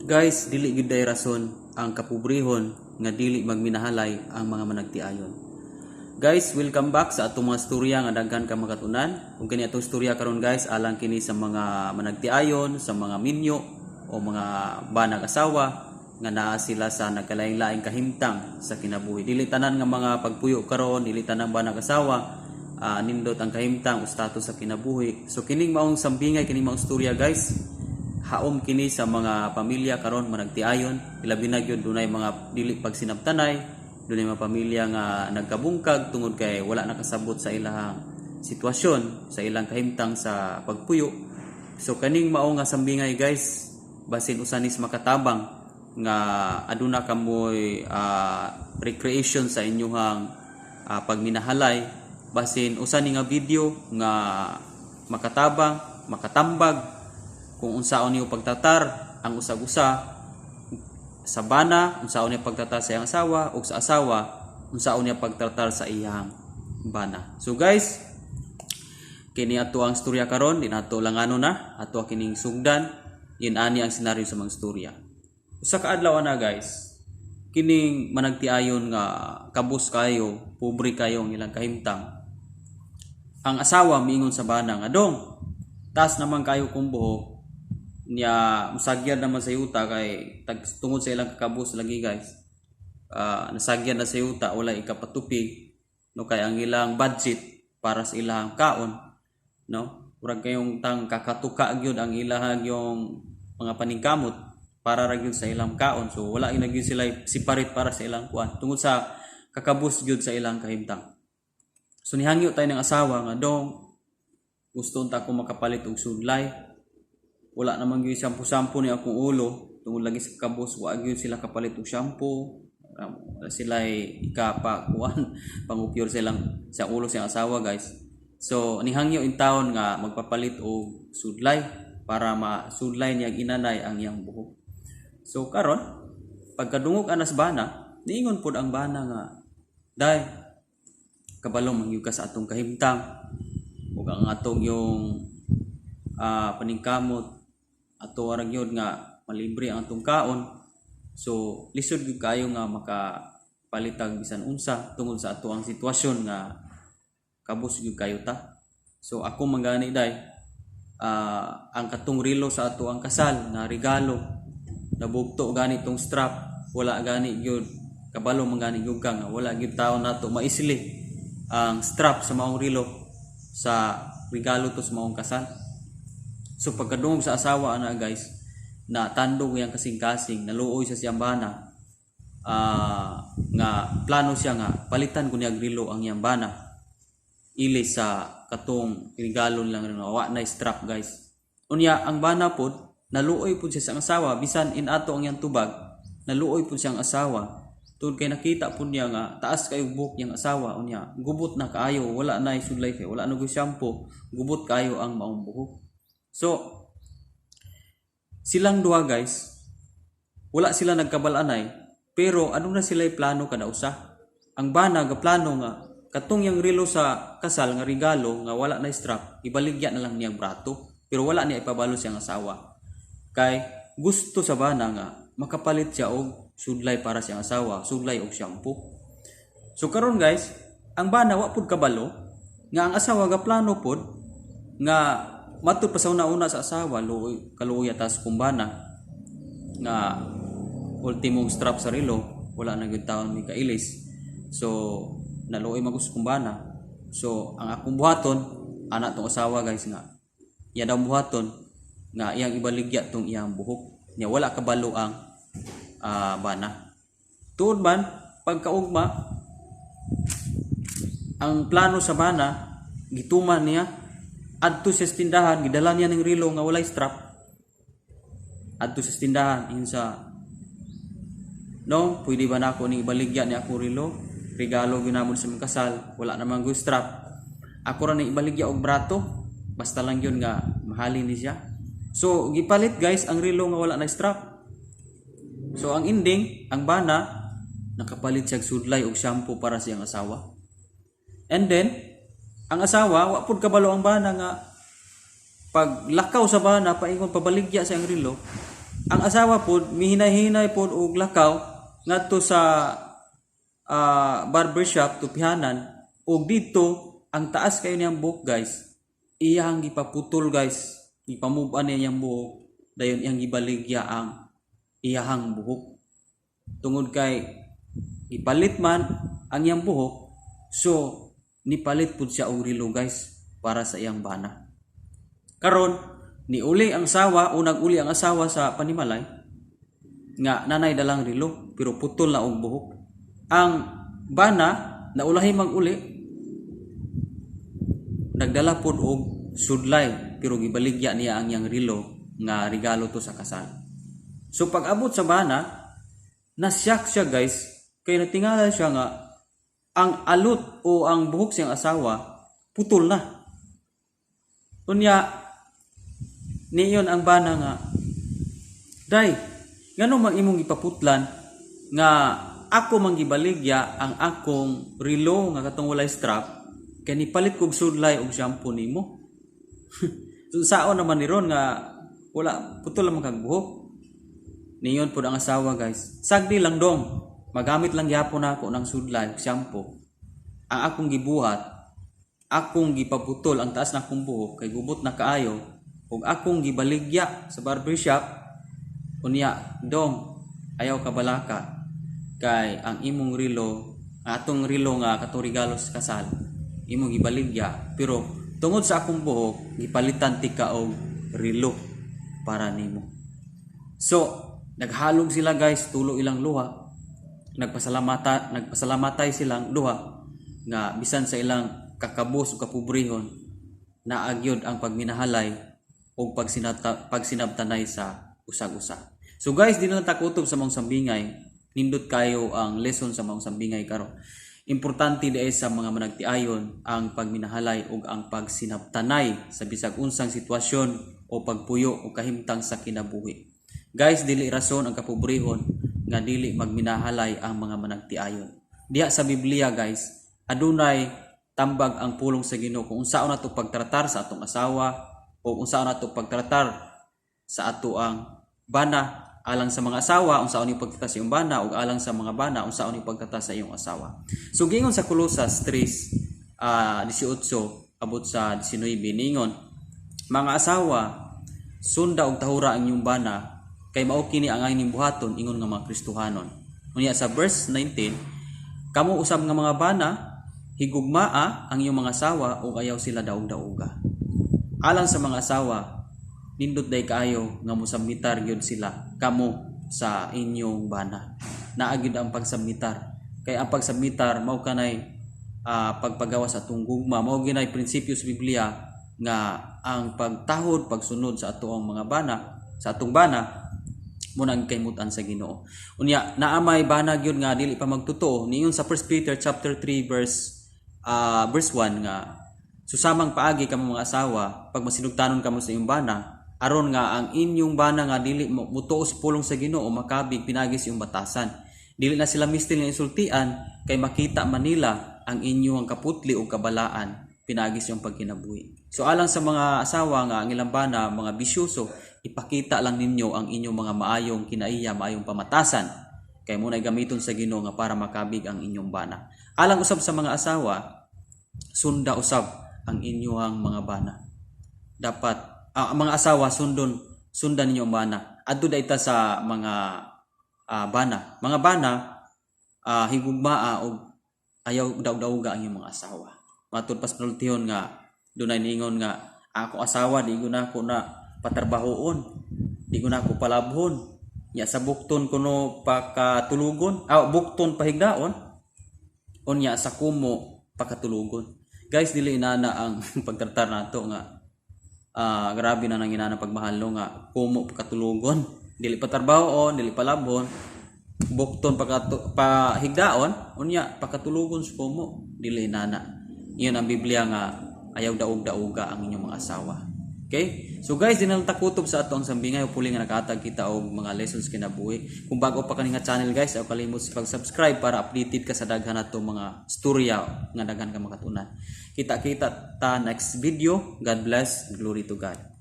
Guys, dili gyud day rason ang kapobrehon nga dili magminahalay ang mga managtiayon. Guys, welcome back sa atong mga storya nga daghan ka makatunan. Ug kini atong storya karon, guys, alang kini sa mga managtiayon, sa mga minyo o mga banag asawa nga naa sila sa nagkalaing-laing kahimtang sa kinabuhi. Dili tanan nga mga pagpuyo karon, dili tanang banag asawa nindot ang kahimtang o status sa kinabuhi. So kining maong sambingay, kining maong storya, guys, haom kini sa mga pamilya karon managtiayon, ilabi na gyud dunay mga dili pagsinabtanay, dunay mga pamilya nga nagkabungkag tungod kay wala nakasabot sa ilahang sitwasyon, sa ilang kahimtang sa pagpuyo. So kaning mao nga sambingay, guys, basin usa nis makatabang nga aduna kamoy recreation sa inyong pagminahalay, basin usa ni nga video nga makatabang, makatambag kung unsaon niyo pagtatar ang usag-usa sa bana, unsaon niya pagtratar sa iyang asawa, ug sa asawa, unsaon niya pagtratar sa iyang bana. So guys, kini ato ang storya karon, di nato lang ano na, ato kining sugdan, yin ani ang senaryo sa mga storya. Usa ka adlaw na, guys, kining managtiayon nga kabus kayo, pobre kayo ang ilang kahimtang. Ang asawa miingon sa bana nga, "Dong, taas naman kayo kong buhok niya, musagyan naman sa yuta," kay tag tungod sa ilang kakabus lagi, guys. Nasagyan na sa yuta, wala ikapatupig, no, kay ang ilang budget para sa ilang kaon, no, murag kayong tang kakatuka gyud ang ilahang yung mga paningkamot para ra gyud sa ilang kaon. So wala gyud gyud sila separate para sa ilang kuan tungod sa kakabus gyud sa ilang kahimtang. So nihangyo tayo ng asawa nga, "Dong, gusto unta ko makapalit og sudlay, wala naman gyud shampoo-shampoo ni akong ulo." Tungod lagi sa kabus, wa gyud sila kapalit og shampoo. Wala sila ikapa kuan pangupyor silang sa ulo siyang asawa, guys. So nihangyo in taon nga magpapalit og sudlay para masudlay niya inanay ang iyang buhok. So karon, pagkadungog anas bana, niingon pod ang bana nga, "Day, kabalo man gyud ka sa atong kahimtang ug ang atong yung paningkamot ato ra gyud nga malibre ang atong kaon. So lisod gyud kayo nga makapalitag bisan unsa tungod sa ato ang sitwasyon nga kabus gyud kayo ta. So ako man gani, day, ang katong relo sa ato ang kasal nga regalo, nabugto gani tong strap. Wala gani gyud, kabalo man gani gyud ka nga wala gyud taon nato maisli ang strap sa maong relo sa regalo to sa maong kasal." So pagkadungog sa asawa ana, guys, na tandog yang kasing-kasing, naluoy sa siyang bana, nga plano siya nga palitan ko niya relo ang iyang bana ili sa katong regalo lang nga wa na strap, guys. Unya ang bana pod naluoy pod siya sa asawa, bisan inato ang iyang tubag, naluoy pod siyang asawa tungod kay nakita pod niya nga taas kayo buhok niyang asawa, unya gubot na kaayo, wala na sudlay kay wala na gyud shampoo, gubot kaayo ang maong buhok. So silang duha, guys, wala sila nagkabalanay, pero ano na sila plano kada usa. Ang bana gaplano nga katong yang relo sa kasal nga regalo nga wala na strap, ibaligya na lang niyang brato, pero wala niya ipabalo siyang asawa. Kay gusto sa bana nga makapalit siya og sudlay para siyang asawa, sudlay og shampoo. So karon, guys, ang bana wa pud kabalo nga ang asawa gaplano pod nga matud pa sa una-una sa asawa, luoy kaluoy tas kumbana nga ultimong strap sa relo wala na gyud taon mi kailis. So naluoy man ko sa kumbana. So ang akong buhaton ana tong asawa, guys, nga iya daw buhaton nga iyang ibaligya tong iyang buhok niya, wala kabalo ang bana. Tuod man, pagkaugma, ang plano sa bana gituman niya. Adto sa tindahan, gidala niya ng relo nga walay strap adto sa tindahan. Ingon sa, "No, pwede ba nako ning ibaligya ni ako relo? Regalo ginamon sa mga kasal, wala naman go strap. Ako ra ni ibaligya og brato, basta lang yun nga mahalin ni siya." So gipalit, guys, ang relo nga wala na strap. So ang ending, ang bana nakapalit siya og sudlay og shampoo para sa iyang asawa. And then ang asawa, wa pud kabalo ang bana nga pag lakaw sa bana paingon pabaligya sa iyang relo. Ang asawa pod mihinay-hinay pod og lakaw ngadto sa barbershop, tupihanan, ug didto ang taas kayo niyang buhok, guys, iyang gipaputol, guys. Ipamove niya iyang buhok, dayon iyang gibaligya ang iyahang buhok tungod kay ipalit man ang iyang buhok. So nipalit pud siya og relo, guys, para sa iyang bana. Karon niuli ang asawa o nag-uli ang asawa sa panimalay nga nanay dalang relo pero putol na og buhok. Ang bana naulahi mag-uli, nagdala pod og sudlay pero gibaligya niya ang iyang relo nga regalo to sa kasal. So pag abot sa bana, nasyak siya, guys, kay natingala siya nga ang alot o ang buhok siyang asawa putol na. Unya niingon ang bana nga, "Day, ngano man imong gipaputlan nga ako man gibaligya ang akong relo nga katong walay strap kay nipalit kog sudlay og shampoo nimo? So, saon naman ni ron nga wala putol lang kag buhok?" Niingon pod ang asawa, guys, "Sagdi lang dong, magamit lang gyapon nako ng sudlay ug shampoo. Ang akong gibuhat, akong gipaputol ang taas na akong buhok kay gubot na kaayo ug akong gibaligya sa barbershop. Unya dong, ayaw ka balaka kay ang imong relo, ang atong relo nga katong regalo sa kasal, imong gibaligya pero tungod sa akong buhok gipalitan tika og relo para nimo." So naghalog sila, guys, tulo ilang luha. Nagpasalamatay silang duha nga bisan sa ilang kakabos o kapobrehon, naa gyud ang pagminahalay o pagsinabtanay sa usag-usa. So guys, di na lang takutob sa maong sambingay. Nindot kayo ang lesson sa maong sambingay karon. Importante di sa mga managtiayon ang pagminahalay ug ang pagsinabtanay sa bisag unsang sitwasyon o pagpuyo o kahimtang sa kinabuhi. Guys, dili rason ang kapobrehon nga dili magminahalay ang mga managtiayon. Diha sa Biblia, guys, adunay tambag ang pulong sa Ginoo kung unsaon nato pagtratar sa atong asawa o unsaon nato pagtratar sa ato ang bana. Alang sa mga asawa, unsaon ni pagtratar sa iyong bana, ug alang sa mga bana, unsaon ni pagtratar sa iyong asawa. So giingon sa Kolosas 3 18 abot sa 19, ningon, "Mga asawa, sunda og tahura ang inyong bana kay mao kini ang inyong buhaton ingon nga mga Kristohanon." Unya sa verse 19, "Kamo usab nga mga bana, higugmaa ang inyong mga asawa ug ayaw sila daog-daoga." Alang sa mga asawa, nindot day kaayo nga mosubmitar gyud sila kamo sa inyong bana. Naa gyud ang pagsubmitar. Kay ang pagsubmitar mao kanay pagpagawas sa atong gugma, mao ginay prinsipyo sa Biblia nga ang pagtahod, pagsunod sa ato ang mga bana, sa atong bana, mo nang kaimutan sa Ginoo. Unya naa may bana gyud nga dili pa magtotoo. Niingon sa 1 Peter chapter 3 verse 1 nga susamang paagi kamo mga asawa pag masinugtanon kamo sa inyong bana aron nga ang inyong bana nga dili mo mutuo sa pulong sa Ginoo makabig pinaagi sa inyong batasan. Dili na sila mistil nga insultian kay makita man nila ang inyong kaputli o kabalaan pinaagi sa iyong pagkinabuhi. So alang sa mga asawa nga ang ilang bana mga bisyoso, ipakita lang ninyo ang inyong mga maayong kinaiya, maayong pamatasan kay mo na gamiton sa Ginoo nga para makabig ang inyong bana. Alang usab sa mga asawa, sunda usab ang inyong mga bana. Dapat ang mga asawa, sundon sundan ninyo ang bana. Adto da ita sa mga bana. Mga bana, higugmaa og ayaw daog-daoga ang inyong mga asawa. Matud pas panultihon nga dunay niingon nga ako asawa di ko na ako na patrabahoon, di ko na ako palabhon. Nya sa bukton kuno pakatulugon, bukton pahigdaon, unya sa kumo pakatulugon. Guys, dili inana ang pagtratar nato nga grabe na nang inana pagmahal no nga kumo pakatulugon, dili patrabahoon, dili palabhon, bukton pahigdaon, unya pakatulugon sa kumo. Dili inana. Iyon ang Biblia nga ayaw daog-daoga ang inyong mga asawa. Okay? So guys, di na lang takutob sa ato ang sambingay, hopefully nga nakahatag kita og mga lessons kinabuhi. Kung bago pa kani nga channel, guys, ayaw kalimot sa pag-subscribe para updated ka sa daghan nato mga storya nga daghan ka makatunan. Kita-kita ta next video. God bless. Glory to God.